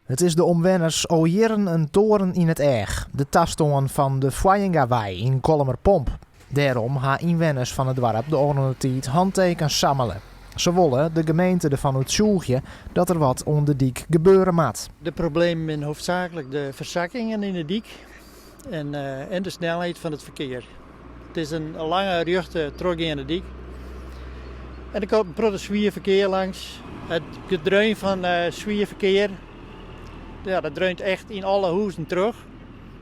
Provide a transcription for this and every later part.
It is de omwenners al jierren in doarn yn it each, de tastân fan de Foijingawei yn Kollumerpomp. Dêrom ha ynwenners fan it doarp de ôfrûne tiid hantekens sammele. Se wolle de gemeente derfan oertsjûgje dat der wat oan de dyk gebeure moat. De problemen binne hoofdzaaklik de fersakkingen yn de dyk en, en de snelheid fan it ferkear. It is in lange rjochte trochgeande dyk. En der komt in protte swier ferkear langs. It gedreun fan swier ferkear, ja, dat dreunt echt yn alle hûzen troch.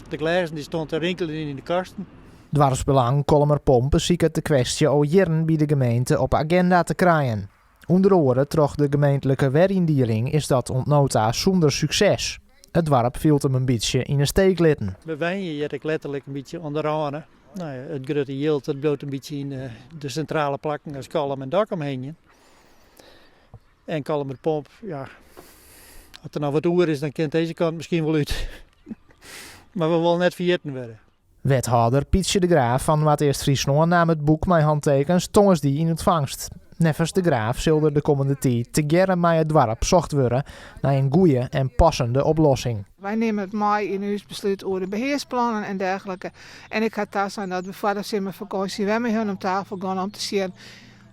De glêzen dy stean te rinkeljen yn de kasten. Doarpsbelang Kollumerpomp besiket de kwestje al jierren by de gemeente op 'e aginda te krijen. Under oare troch de gemeentlike weryndieling is dat oant no ta sûnder sukses. It doarp fielt him in bytsje yn 'e steek litten. We wenje hjir ek letterlik in bytsje oan de râne. No ja, it grutte jild dat bliuwt in bytsje yn de sintrale plakken as Kollum en Dokkum hingjen. En Kollumerpomp, ja, as der noch wat oer is, dan kin it dizze kant miskien wol út. Mar we wolle net ferjitten wurde. Wethâlder Pytsje de Graaf fan Noardeast-Fryslân naam it boek mei hantekens tongersdei yn ûntfangst. Neffens De Graaf sil der de kommende tiid tegearre mei it doarp socht wurde nei in goeie en passende oplossing. Wy nimme it mei yn ús beslút oer de behearsplannen en dergelike. En ik ha tasein dat we foar de simmerfakânsje wer mei hun om tafel gean om te sjen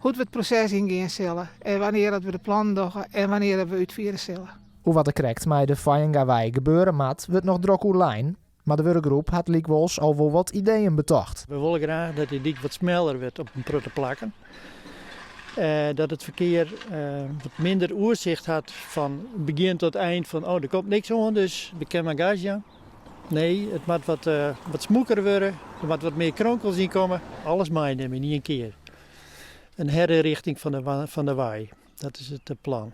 hoe't we it proses yngean sille en wannear dat we de plannen dogge en wannear dat we útfiere sille. Oer wat der krekt mei de Foijingawei gebeure moat, wurdt noch drok oerlein. Mar de wurkgroep hat lykwols al wol wat ideeën betocht. We wolle graach dat dy dyk wat smeller wurdt op in protte plakken. Dat it ferkear wat minder oersicht hat fan begjin tot ein fan oh der komt niks oan dus we kinne mar gas jaan. Nee, it moat wat, wat smûker wurde, der moat wat mear kronkels yn komme. Alles meinimme yn ien kear. In herynrichting fan de, fan de wei, dat is it plan.